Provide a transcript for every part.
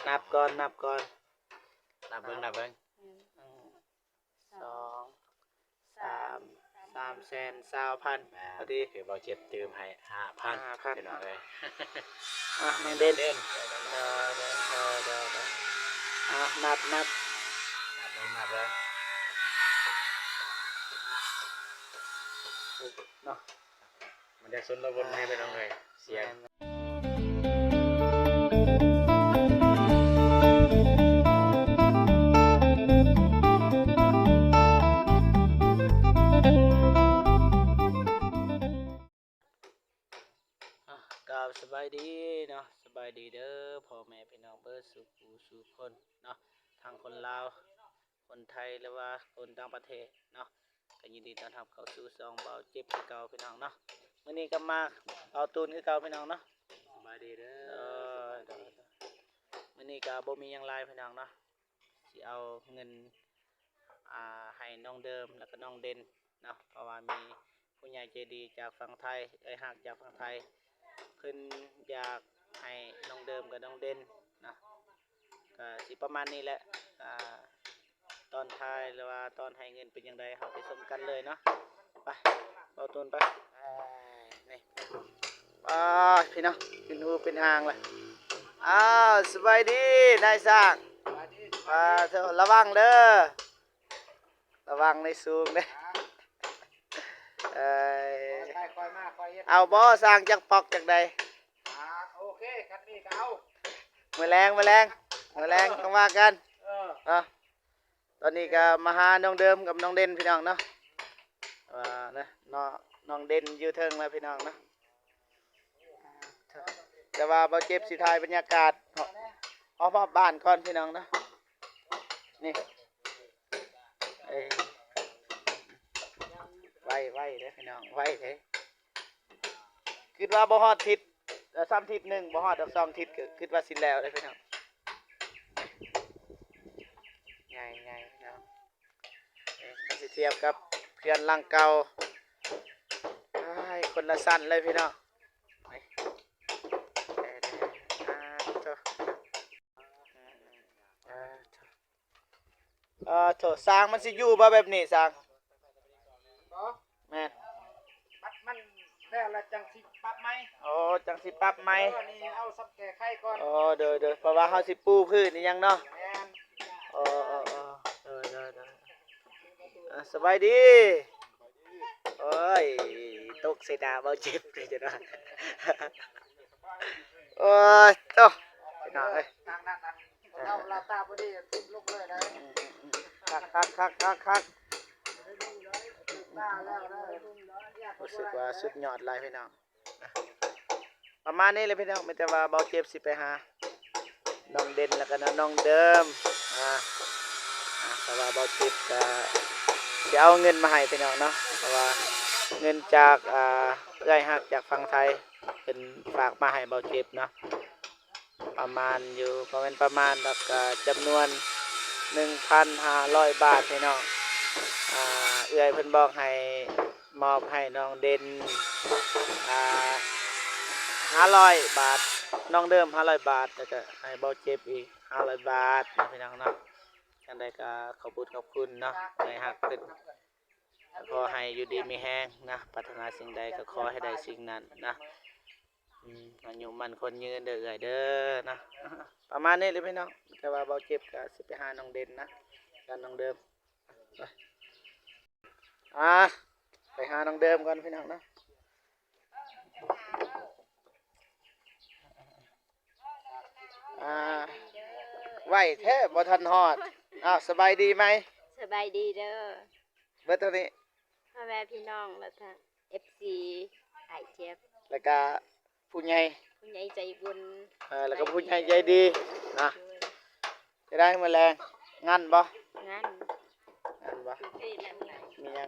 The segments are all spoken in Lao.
ນັບກ່ອນ ນັບກ່ອນ ນັບເບິ່ງ ນັບເບິ່ງ ໜຶ່ງ ສອງ ສາມ ສາມແສນຊາວພັນ ອ່າ ພໍດີ ຄືເບົາເຈັບຕື່ມໃຫ້ຫ້າພັນ ຫ້າພັນ ພີ່ນ້ອງເອີຍ ອ່ະ ນ້ອງເດັ່ນ ເດັ່ນ ເດີ ເດີ ເດີ ເດີ ອ່ະ ນັບ ນັບ ນັບເບິ່ງ ນັບເບິ່ງ ເນາະ ມັນຢາກຊົນລະວົນໃຫ້ ພີ່ນ້ອງເອີຍ ສຽງ ແມ່ນ ອ່ະ ກາບສະບາຍດີເນາະ ສະບາຍດີເດີພໍ່ແມ່ພີ່ນ້ອງເບິດສູ່ຜູ້ສູ່ຄົນເນາະ ທັງຄົນລາວ ຄົນໄທ ຫຼືວ່າຄົນຕ່າງປະເທດເນາະ ກໍຍິນດີຕ້ອນຮັບເຂົ້າສູ່ຊ່ອງເບົາເຈັບຄືເກົ່າ ພີ່ນ້ອງເນາະ. ມື້ນີ້ກໍມາເອົາຕູນຄືເກົ່າ ພີ່ນ້ອງເນາະ. ສະບາຍດີເດີ. ເອີ ມື້ນີ້ກໍບໍ່ມີຫຍັງຫຼາຍ ພີ່ນ້ອງເນາະ, ຊິເອົາເງິນ ອ່າ ໃຫ້ນ້ອງເດີມ ແລ້ວກໍນ້ອງເດັ່ນເນາະ, ເພາະວ່າມີຜູ້ໃຫຍ່ໃຈດີຈາກຝັ່ງໄທ ເອື້ອຍຮັກຈາກຝັ່ງໄທ ເພິ່ນຢາກໃຫ້ນ້ອງເດີມກັບນ້ອງເດັ່ນເນາະ. ກໍຊິປະມານນີ້ແຫຼະ ອ່າ ຕອນທ້າຍ ຫຼືວ່າຕອນໃຫ້ເງິນເປັນຈັ່ງໃດ ເຮົາໄປຊົມກັນເລີຍເນາະ. ໄປ ເບົາຕູນໄປ. ນີ້ ອ້າ ພີ່ນ້ອງ ເປັນຫູເປັນຫາງລະ. ອ້າວ ສະບາຍດີນາຍຊ່າງ. ສະບາຍດີ. ອ່າ ລະວັງເດີ ລະວັງໃນສູງເດີ. ເອີຍ ຄ່ອຍໆມາ ຄ່ອຍເຮັດ. ເອົາບໍ່ ສ້າງຈັກປອກຈັກໃດ? ອ່າ ໂອເຄ ຄັນມີກໍເອົາ. ມື້ແລງ ມື້ແລງ ມື້ແລງ ເອີ ຈັ່ງວ່າກັນ. ເອີ ເນາະ ຕອນນີ້ກໍມາຫານ້ອງເດີມກັບນ້ອງເດັ່ນ ພີ່ນ້ອງເນາະ. ວ່ານະ ນ້ອງເດັ່ນຢູ່ເທິງແລ້ວ ພີ່ນ້ອງເນາະ. ແຕ່ວ່າເບົາເຈັບຊິຖ່າຍບັນຍາກາດຮອບໆບ້ານກ່ອນ ພີ່ນ້ອງເນາະ. ນີ້ ເອີ ໄວໆເດີພີ່ນ້ອງ ໄວເດ້. ຄິດວ່າບໍ່ຮອດທິດ ແລ້ວຊ້ຳທິດໜຶ່ງ ບໍ່ຮອດດອກ ສອງທິດ ກໍຄິດວ່າຊິແລ້ວເດ້ພີ່ນ້ອງ. ໃຫຍ່ໆເນາະ ເອີ ຄັນຊິທຽບກັບເຮືອນຫຼັງເກົ່າ ອ້າຍ ຄົນລະຊັ້ນເລີຍພີ່ນ້ອງ. ເອີ ເດີ ອ່າ ໂທ້ ອ່າ ໂທ້ ອ່າ ໂທ້ ຊ່າງມັນຊິຢູ່ບໍ່ແບບນີ້ຊ່າງ? ບໍ່ ແມ່ນ ບັດມັນແລ້ວລະຈັ່ງຊິປັບໃໝ່. ໂອ້ ຈັ່ງຊິປັບໃໝ່. ເອີ ນີ້ເອົາສ່ຳແກ້ໄຂກ່ອນ. ໂອ້ ໂດຍໆ ເພາະວ່າເຮົາຊິປູພື້ນອີ່ຫຍັງເນາະ. ແມ່ນ. ໂອ້ ໂອ້ ໂອ້ ໂດຍໆ ອ່າ ສະບາຍດີ. ໂອ້ຍ ຕົກໃສ່ໜ້າເບົາເຈັບເລີຍຈັ່ງວ່າ. ໂອ້ຍ ໂທ້ ພີ່ນ້ອງເອີຍ ທາງນັ້ນ ເອີ ເອົາລາວຕາບໍ່ດີຖິ້ມລົງເລີຍນະ. ຄັກໆໆໆ ຮູ້ສຶກວ່າສຸດຍອດຫຼາຍພີ່ນ້ອງ. ປະມານນີ້ແຫຼະພີ່ນ້ອງ ມີແຕ່ວ່າເບົາເຈັບຊິໄປຫານ້ອງເດັ່ນ ແລ້ວກໍນ້ອງເດີມ ອ່າ ອ່າ ເພາະວ່າເບົາເຈັບກໍຊິເອົາເງິນມາໃຫ້ພີ່ນ້ອງເນາະ ເພາະວ່າເງິນຈາກ ອ່າ ເອື້ອຍຮັກຈາກຝັ່ງໄທ ເພິ່ນຝາກມາໃຫ້ເບົາເຈັບເນາະ ປະມານຢູ່ ບໍ່ແມ່ນປະມານດອກ ກະຈຳນວນໜຶ່ງພັນຫ້າຮ້ອຍບາດພີ່ນ້ອງ. ອ່າ ເອື້ອຍເພິ່ນບອກໃຫ້ມອບໃຫ້ນ້ອງເດັ່ນ ອ່າ ຫ້າຮ້ອຍບາດ, ນ້ອງເດີມຫ້າຮ້ອຍບາດ ແລ້ວກະໃຫ້ເບົາເຈັບອີກຫ້າຮ້ອຍບາດເນາະ ພີ່ນ້ອງເນາະ. ຈັ່ງໃດກະຂອບບຸນຂອບຄຸນເນາະ ເອື້ອຍຮັກເພິ່ນ. ຂໍໃຫ້ຢູ່ດີມີແຮງນະ ປາດຖະໜາສິ່ງໃດກໍຂໍໃຫ້ໄດ້ສິ່ງນັ້ນນະ. ອືມ ອາຍຸໝັ້ນຂວັນຍືນເດີເອື້ອຍເດີນະ. ປະມານນີ້ແຫຼະພີ່ນ້ອງ ແຕ່ວ່າເບົາເຈັບກໍຊິໄປຫານ້ອງເດັ່ນນະ ກັບນ້ອງເດີມ. ອ່າ ໄປຫານ້ອງເດີມກ່ອນພີ່ນ້ອງນະ. ອ່າ ໄວແທ້ບໍ່ທັນຮອດ. ອ້າວ ສະບາຍດີໄໝ? ສະບາຍດີເດີ. ເບິດເທົ່ານີ້ ພໍ່ແມ່ພີ່ນ້ອງ ແລ້ວກະເອັຟຊີ ອ້າຍເຈັບ ແລ້ວກະຜູ້ໃຫຍ່ ຜູ້ໃຫຍ່ໃຈບຸນ ເອີ ແລ້ວກະຜູ້ໃຫຍ່ໃຈດີນະ. ໂດຍ ຈະໄດ້ມື້ແລງ ງັນບໍ່? ງັນ ງັນບໍ່? ມີຫຍັງແ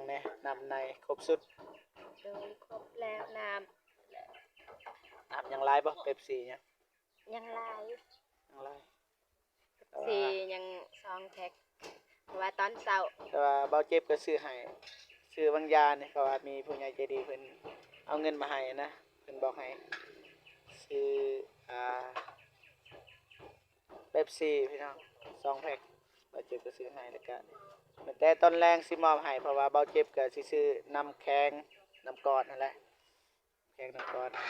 ດ່? ນ້ຳໃນຄົບຊຸດ? ໂດຍ ຄົບແລ້ວ ນ້ຳ ນ້ຳຍັງຫຼາຍບໍ່? ເປັບຊີຍັງ? ຍັງຫຼາຍ ຍັງຫຼາຍ ເປັບຊີຍັງສອງແພັກ ເພາະວ່າຕອນເຊົ້າ ແຕ່ວ່າເບົາເຈັບກໍຊື້ໃຫ້ ຊື້ວາງຢານີ້ ເພາະວ່າມີຜູ້ໃຫຍ່ໃຈດີເພິ່ນເອົາເງິນມາໃຫ້ນະ ເພິ່ນບອກໃຫ້ຊື້ ອ່າ ເປັ ສີ່ ພີ່ນ້ອງ ສອງແພັກ ບ່າວເຈັບກໍຊື້ໃຫ້ ແລ້ວກະແຕ່ຕອນແລງຊິມອບໃຫ້ ເພາະວ່າບ່າວເຈັບກໍຊິຊື້ນ້ຳແຂງ ນ້ຳກ້ອນຫັ້ນແຫຼະ ແຂງນ້ຳກ້ອນໃຫ້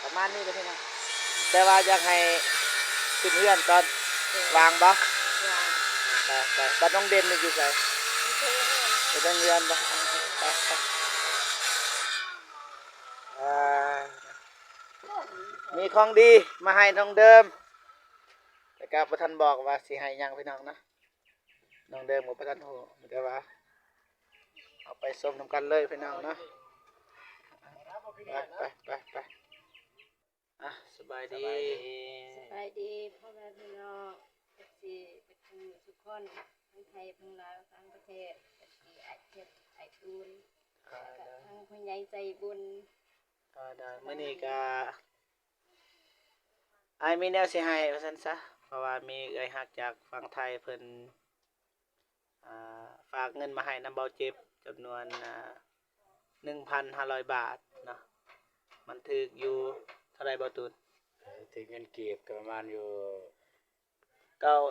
ປະມານນີ້ແຫຼະພີ່ນ້ອງ ແຕ່ວ່າຢາກໃຫ້ຂຶ້ນເຮືອນກ່ອນ ວ່າງບໍ່? ວ່າງ ໄປໆ ບັດນ້ອງເດັ່ນນີ້ຢູ່ໃສ? ຢູ່ເທິງເຮືອນ ຢູ່ເທິງເຮືອນບໍ່? ໄປໆ ອ່າ ມີຂອງດີມາໃຫ້ນ້ອງເດີມ ແຕ່ກໍບໍ່ທັນບອກວ່າຊິໃຫ້ຫຍັງ ພີ່ນ້ອງເນາະ ນ້ອງເດີມກໍບໍ່ທັນຮູ້ ມີແຕ່ວ່າເຮົາໄປຊົມນຳກັນເລີຍ ພີ່ນ້ອງເນາະ ໄປໆໆໆ ອ່ະ ສະບາຍດີ ສະບາຍດີ ສະບາຍດີພໍ່ແມ່ພີ່ນ້ອງ ເອັຟຊີ ເບິດທຸກຄົນ ທັງໄທ ທັງລາວ ຕ່າງປະເທດ ເອັຟຊີ ອ້າຍເຈັບ ອ້າຍຕູນ ອ່າ ແລ້ວກໍທັງຜູ້ໃຫຍ່ໃຈບຸນ ອ່າ ໄດ້ ມື້ນີ້ກໍ ອ້າຍມີແນວຊິໃຫ້ວ່າຊັ້ນຊະ ເພາະວ່າມີເອື້ອຍຮັກຈາກຝັ່ງໄທເພິ່ນ ອ່າ ຝາກເງິນມາໃຫ້ນຳບ່າວເຈັບ ຈຳນວນ ອ່າ ໜຶ່ງພັນຫ້າຮ້ອຍບາດເນາະ ມັນຖືກຢູ່ເທົ່າໃດບ່າວຕູນ? ເອີ ຖືກເງິນກີບກໍປະມານຢູ່ ເກົ້າ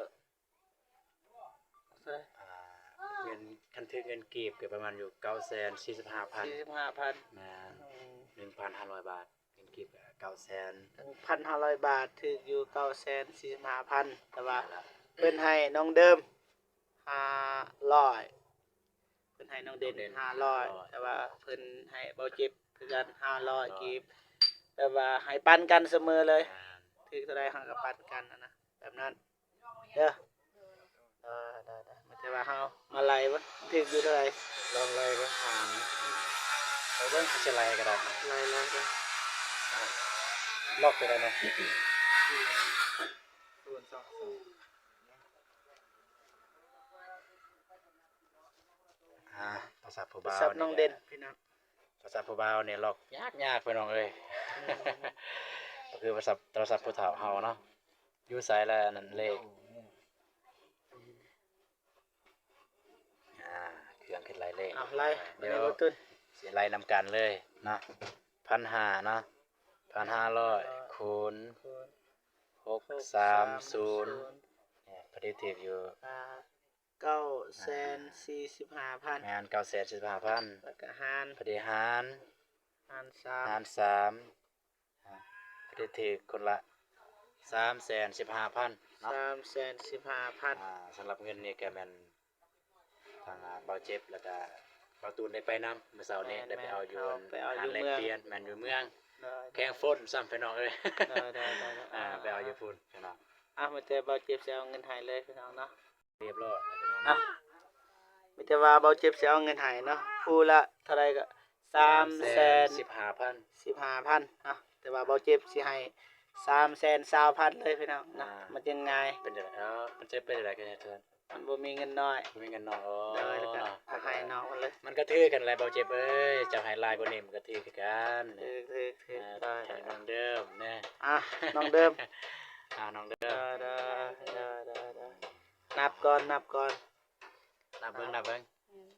ເທົ່າໃດ? ອ່າ ເງິນ ຄັນຖືກເງິນກີບກໍປະມານຢູ່ເກົ້າແສນສີ່ສິບຫ້າພັນ ສີ່ສິບຫ້າພັນ ແມ່ນ ອືມ ໜຶ່ງພັນຫ້າຮ້ອຍບາດ ເງິນກີບກໍເກົ້າແສນ ໜຶ່ງພັນຫ້າຮ້ອຍບາດ ຖືກຢູ່ເກົ້າແສນສີ່ສິບຫ້າພັນ ແຕ່ວ່າ ແມ່ນລະ ເພິ່ນໃຫ້ນ້ອງເດີມຫ້າຮ້ອຍ ເພິ່ນໃຫ້ນ້ອງເດັ່ນ ນ້ອງເດັ່ນຫ້າຮ້ອຍ ຫ້າຮ້ອຍ ແຕ່ວ່າເພິ່ນໃຫ້ບ່າວເຈັບຄືກັນຫ້າຮ້ອຍ ຫ້າຮ້ອຍ ກີບ ແບບວ່າໃຫ້ປັນກັນສະເໝີເລີຍ ແມ່ນ ຖືກເທົ່າໃດເຮົາກໍປັນກັນຫັ້ນນະ ແບບນັ້ນເດີ ເອີ ໄດ້ໆ ແຕ່ວ່າເຮົາມາໄລ່ເບິ່ງ ຖືກຢູ່ເທົ່າໃດ ລອງໄລ່ເບິ່ງ ຫານ ໄປເບິ່ງ ຊິໄລ່ກໍໄດ້ ໄລ່ໆ ເບິ່ງ ອ່າ ລັອກຕົວໃດແດ່? ອ່າ ໂທລະສັບຜູ້ບ່າວ ໂທລະສັບນ້ອງເດັ່ນ ພີ່ນ້ອງ ໂທລະສັບຜູ້ບ່າວນີ້ລັອກຍາກໆ ພີ່ນ້ອງເອີຍ ອືມ ກໍຄືໂທລະສັບ ໂທລະສັບຜູ້ເຖົ້າເຮົາເນາະ ຢູ່ໃສລະອັນນັ້ນເລກ ອ່າ ເຄື່ອງຄິດໄລ່ເລກ ເອົາ ໄລ່ ດຽວ ບັດນີ້ບໍ່ຕຸນ ຊິໄລ່ນຳກັນເລີຍເນາະ ພັນຫ້າເນາະ ພັນຫ້າຮ້ອຍ ຄູນ ຄູນ ຫົກສາມສູນ ເອີ ພໍດີຖືກຢູ່ ອ່າ ເກົ້າແສນສີ່ສິບຫ້າພັນ ແມ່ນ ເກົ້າແສນສີ່ສິບຫ້າພັນ ແລ້ວກໍຫານ ພໍດີຫານ ຫານສາມ ຫານສາມ ອ່າ ກໍໄດ້ຖືກຄົນລະສາມແສນສິບຫ້າພັນເນາະ ສາມແສນສິບຫ້າພັນ ອ່າ ສຳລັບເງິນນີ້ກໍແມ່ນທາງ ອ່າ ບ່າວເຈັບ ແລ້ວກໍບ່າວຕູນໄດ້ໄປນຳ ມື້ເຊົ້ານີ້ ແມ່ນໆ ໄດ້ໄປເອົາຢູ່ ເຮົາໄປເອົາຢູ່ເມືອງ ຮ້ານແລກປ່ຽນ ແມ່ນ ຢູ່ເມືອງ ໂດຍ ແຂວງຝົນຊ້ຳ ພີ່ນ້ອງເອີຍ ໂດຍໆໆ ອ່າ ໄປເອົາຢູ່ພຸ້ນ ພີ່ນ້ອງ ອ່າ ມີແຕ່ບ່າວເຈັບຊິເອົາເງິນໃຫ້ເລີຍ ພີ່ນ້ອງເນາະ. ຮຽບຮ້ອຍແລ້ວພີ່ນ້ອງເນາະ ມີແຕ່ວ່າບ່າວເຈັບຊິເອົາເງິນໃຫ້ເນາະ ຜູ້ລະເທົ່າໃດກໍ ສາມແສນສິບຫ້າພັນ ສິບຫ້າພັນເນາະ ແຕ່ວ່າບ່າວເຈັບຊິໃຫ້ ສາມແສນຊາວພັນເລີຍພີ່ນ້ອງເນາະ ອ່າ ມັນຈຶ່ງງ່າຍ ເປັນຈັ່ງໃດ ເອີ ມັນຈະເປັນຈັ່ງໃດກັນແທ້ເຖິງ ມັນບໍ່ມີເງິນນ້ອຍ ບໍ່ມີເງິນນ້ອຍ ໂອ້ ໂດຍ ແລ້ວກໍ ເນາະ ໃຫ້ນ້ອງເພິ່ນເລີຍ ມັນກໍຖືກກັນແຫຼະບ່າວເຈັບເອີຍ ເຈົ້າໃຫ້ຫຼາຍກວ່ານີ້ມັນກໍຖືກຄືກັນ ຖືກໆໆ ອ່າ ໂດຍ ໃຫ້ນ້ອງເດີມແນ່ ອ່ະ ນ້ອງເດີມ ອ່າ ນ້ອງເດີມ ໂດຍໆໆ ນັບກ່ອນ ນັບກ່ອນ ນັບເບິ່ງ ນັບເບິ່ງ ໜຶ່ງ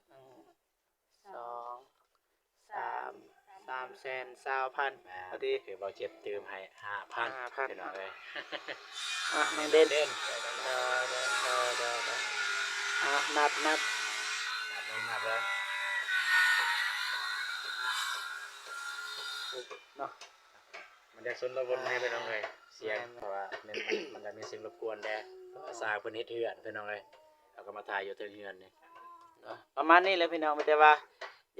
ສອງ ສາມ ສາມແສນຊາວພັນ ແມ່ນ ພໍດີ ຄືບ່າວເຈັບຕື່ມໃຫ້ຫ້າພັນ ຫ້າພັນ ພີ່ນ້ອງເອີຍ ອ່ະ ນ້ອງເດັ່ນ ເດັ່ນ ເດີ ເດີ ເດີ ເດີ ອ່ະ ນັບ ນັບ ນັບເບິ່ງ ນັບເບິ່ງ ເນາະ ມັນຈະຊົນລະວົນແດ່ພີ່ນ້ອງເອີຍ ສຽງ ແມ່ນ ເພາະວ່າມັນ ມັນຈະມີສຽງລົບກວນແດ່ ເພາະວ່າຊ່າງເພິ່ນເຮັດເຮືອນພີ່ນ້ອງເອີຍ ເຮົາກໍມາຖ່າຍຢູ່ເທິງເຮືອນນີ້ ເນາະ ປະມານນີ້ແຫຼະພີ່ນ້ອງ ມີແຕ່ວ່າ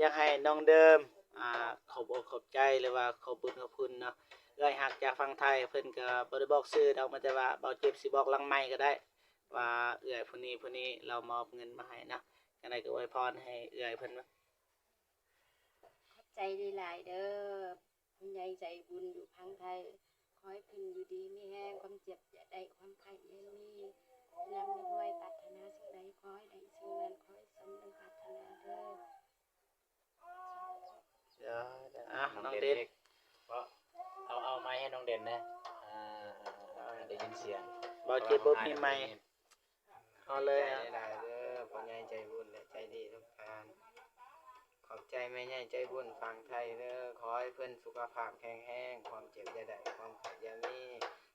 ຢາກໃຫ້ນ້ອງເດີມ ອ່າ ຂອບອົກຂອບໃຈ ຫຼືວ່າຂອບບຸນຂອບຄຸນເນາະ ເອື້ອຍຮັກຈາກຝັ່ງໄທ ເພິ່ນກໍບໍ່ໄດ້ບອກຊື່ດອກ ມີແຕ່ວ່າບ່າວເຈັບຊິບອກຫຼັງໄມກໍໄດ້ ວ່າເອື້ອຍຜູ້ນີ້ຜູ້ນີ້ລາວມອບເງິນມາໃຫ້ເນາະ ຈັ່ງໃດກໍອວຍພອນໃຫ້ເອື້ອຍເພິ່ນ ຂອບໃຈຫຼາຍໆເດີ ຜູ້ໃຫຍ່ໃຈບຸນຢູ່ຝັ່ງໄທ ຂໍໃຫ້ເພິ່ນຢູ່ດີມີແຮງ ຄວາມເຈັບຢ່າໄດ້ ຄວາມໄຂ້ຢ່າມີ ຮ່ຳໃຫ້ລວຍ ປາດຖະໜາສິ່ງໃດຂໍໃຫ້ໄດ້ສິ່ງນັ້ນ ຂໍໃຫ້ສົມດັ່ງປາດຖະໜາເດີ. ເອີ ອ່ະ ນ້ອງເດັ່ນ ເອົາ ເອົາໄມໃຫ້ນ້ອງເດັ່ນແດ່ ອ່າ ໄດ້ຍິນສຽງ ບ່າວເຈັບບໍ່ມີໄມ ເອົາເລີຍ ຂອບໃຈຫຼາຍໆເດີ ຜູ້ໃຫຍ່ໃຈບຸນ ແລະ ໃຈດີທຸກທ່ານ ຂອບໃຈແມ່ໃຫຍ່ໃຈບຸນຝັ່ງໄທເດີ ຂໍໃຫ້ເພິ່ນສຸຂະພາບແຂງແຮງ ຄວາມເຈັບຢ່າໄດ້ ຄວາມໄຂ້ຢ່າມີ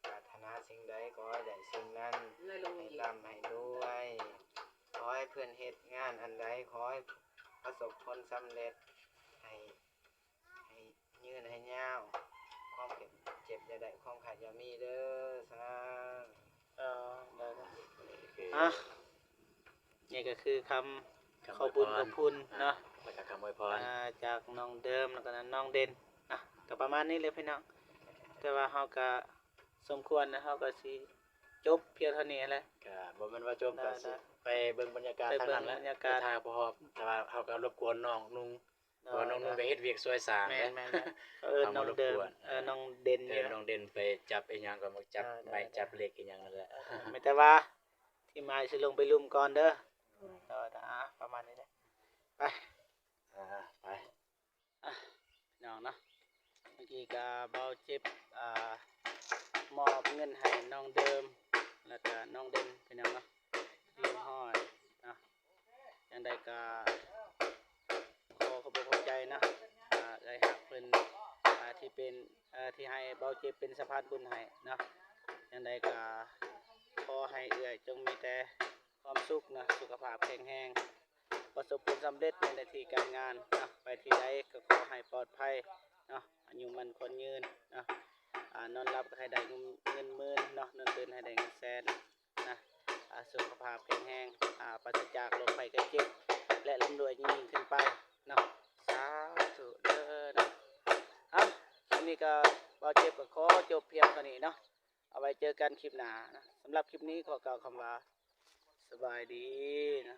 ປາດຖະໜາສິ່ງໃດຂໍໃຫ້ໄດ້ສິ່ງນັ້ນ ຮ່ຳໃຫ້ລວຍ. ຂໍໃຫ້ເພິ່ນເຮັດງານອັນໃດ ຂໍໃຫ້ປະສົບຜົນສຳເລັດ ໃຫ້ ໃຫ້ຍືນໃຫ້ຍາວ ຄວາມເຈັບຢ່າໄດ້ ຄວາມໄຂ້ຢ່າມີເດີ. ສາທຸ. ເອີ ໄດ້ໆ ອ່ະ ນີ້ກໍຄືຄຳ ຄຳ ຂອບບຸນ ອວຍພອນ ຂອບຄຸນເນາະ ແລ້ວກໍຄຳອວຍພອນ ອ່າ ຈາກນ້ອງເດີມ ແລ້ວກໍນ້ອງເດັ່ນ. ອ່ະ ກໍປະມານນີ້ແຫຼະພີ່ນ້ອງ ແຕ່ວ່າເຮົາກໍສົມຄວນແລ້ວ ເຮົາກໍຊິຈົບພຽງເທົ່ານີ້ແຫຼະ. ກໍບໍ່ແມ່ນວ່າຈົບ ກໍຊິໄປເບິ່ງບັນຍາກາດທາງນັ້ນແຫຼະ ໄປເບິ່ງບັນຍາກາດ ໄປຖ່າຍຮູບ ແຕ່ວ່າເຮົາກໍລົບກວນນ້ອງນຸ່ງ ເພາະວ່ານ້ອງນຸ່ງໄດ້ເຮັດວຽກຊ່ວຍສ້າງ. ແມ່ນໆ ເອີ ນ້ອງເດີມ ເອີ ນ້ອງເດັ່ນ ເອີ ນ້ອງເດັ່ນໄປຈັບອີຫຍັງກໍມາຈັບໄມ້ຈັບເຫຼັກອີຫຍັງນັ້ນແຫຼະ. ແມ່ນແຕ່ວ່າທີມງານຊິລົງໄປລຸ່ມກ່ອນເດີ. ເອີ ປະມານນີ້ແຫຼະ ໄປ ອ່າ ໄປ. ອ່ະ ພີ່ນ້ອງເນາະ ເມື່ອກີ້ກະເບົາເຈັບ ອ່າ ມອບເງິນໃຫ້ນ້ອງເດີມ ແລ້ວກະນ້ອງເດັ່ນ ພີ່ນ້ອງເນາະ ຮຽບຮ້ອຍເນາະ. ຈັ່ງໃດກະຂໍຂອບອົກຂອບໃຈເນາະ ອ່າ ເອື້ອຍຮັກເພິ່ນ ອ່າ ທີ່ເປັນ ເອີ ທີ່ໃຫ້ເບົາເຈັບເປັນສະພານບຸນໃຫ້ເນາະ. ຈັ່ງໃດກະຂໍໃຫ້ເອື້ອຍຈົ່ງມີແຕ່ຄວາມສຸກເນາະ ສຸຂະພາບແຂງແຮງ ປະສົບຜົນສຳເລັດໃນໜ້າທີ່ການງານເນາະ ໄປທີ່ໃດກໍຂໍໃຫ້ປອດໄພເນາະ ອາຍຸໝັ້ນຂວັນຍືນເນາະ. ອ່າ ນອນຫຼັບກໍໃຫ້ໄດ້ເງິນ ເງິນໝື່ນເນາະ ນອນຕື່ນໃຫ້ໄດ້ເງິນແສນນະ. ອ່າ ສຸຂະພາບແຂງແຮງ ອ່າ ປາສະຈາກໂລກໄພໄຂ້ເຈັບ ແລະ ລ່ຳລວຍຍິ່ງໆຂຶ້ນໄປເນາະ. ສາທຸເດີເນາະ. ເອົ້າ ຄລິບນີ້ກໍເບົາເຈັບກໍຂໍຈົບພຽງເທົ່ານີ້ເນາະ. ເອົາໄວ້ເຈີກັນຄລິບໜ້າເນາະ. ສຳລັບຄລິບນີ້ຂໍກ່າວຄຳວ່າ ສະບາຍດີເນາະ.